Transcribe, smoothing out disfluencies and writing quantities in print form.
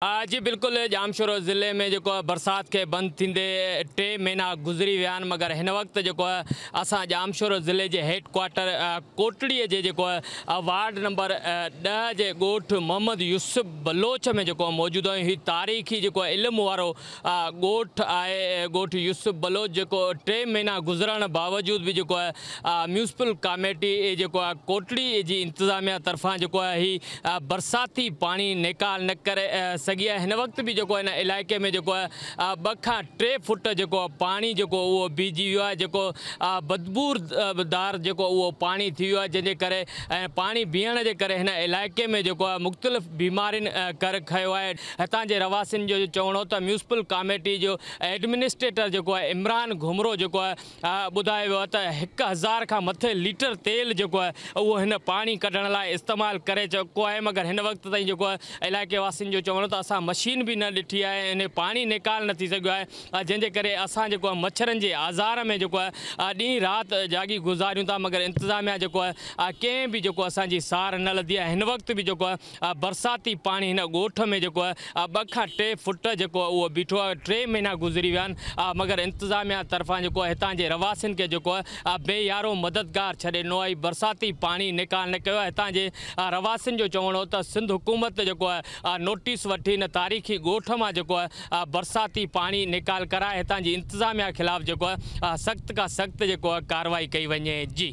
جي بلڪل ڄامشورو ضلعي ۾ جيڪو آهي برسات کي بند ٿيندي 3 مهينا گذري ويا آهن، مگر هن وقت جيڪو آهي اسان ڄامشورو ضلعي جي هيڊ ڪوارٽر ڪوٽڙي جي جيڪو آهي وارڊ نمبر 10 جي ڳوٺ محمد يوسف بلوچ ۾ جيڪو موجود آهيون. هي تاريخي جيڪو علم وارو ڳوٺ آهي، ڳوٺ يوسف بلوچ، جيڪو 3 مهينا گذرڻ باوجود به جيڪو آهي ميونسپل ڪاميٽي جيڪو آهي ڪوٽڙي جي انتظاميا طرفان جيڪو آهي هي برساتي پاڻي نيڪال نه ڪري سگهي آهي. هن وقت به جيڪو هن علائقي ۾ جيڪو آهي 2 کان 3 فوٽ جيڪو پاڻي جيڪو اهو بيهجي ويو آهي، جيڪو بدبودار جيڪو اهو پاڻي ٿي ويو آهي، جنهن جي ڪري ۽ پاڻي بيهڻ جي ڪري هن علائقي ۾ جيڪو آهي مختلف بيمارين ڪر کنيو آهي. هتان جي رهواسين جو چوڻ هو ته ميونسپل ڪاميٽي جو ايڊمنسٽريٽر جيڪو آهي عمران گهمرو جيڪو آهي ٻڌايو ويو آهي ته 1000 کان مٿي ليٽر تيل جيڪو آهي اهو هن پاڻي ڪڍڻ لاء استعمال ڪري چڪو آهي، مگر هن وقت تائين جيڪو آهي علائقي واسين جو چوڻ هو ته اسان مشين به نه ڏٺي آهي ۽ پاڻي نيڪال نه ٿي سگهيو آهي، جنهن جي ڪري اسان جيڪو آهي مڇرن جي آزار ۾ جيڪو آهي ڏينهن رات جاڳي گذاريون ٿا، مگر انتظاميا جيڪو آهي ڪنهن به جيڪو اسان جي سار نه لڌي آهي. هن وقت به جيڪو آهي برساتي پاڻي هن ڳوٺ ۾ جيڪو آهي 2 کان 3 فوٽ جيڪو اهو بيٺو آهي. 3 مهينا گذري ويا آهن، مگر انتظاميا طرفان جيڪو آهي هتان جي رهواسين کي جيڪو آهي بي يارو مددگار ڇڏي ڏنو آهي، برساتي پاڻي نيڪال نه ڪيو آهي. هتان جي رهواسين جو چوڻ هو ته سنڌ حڪومت جيڪو آهي نوٽيس وٺي هن تاريخي ڳوٺ مان جيڪو آهي برساتي پاڻي نيڪال ڪرائي هتان جي انتظاميا خلاف جيڪو آهي سخت کان سخت جيڪو آهي ڪارروائي ڪئي وڃي. جي.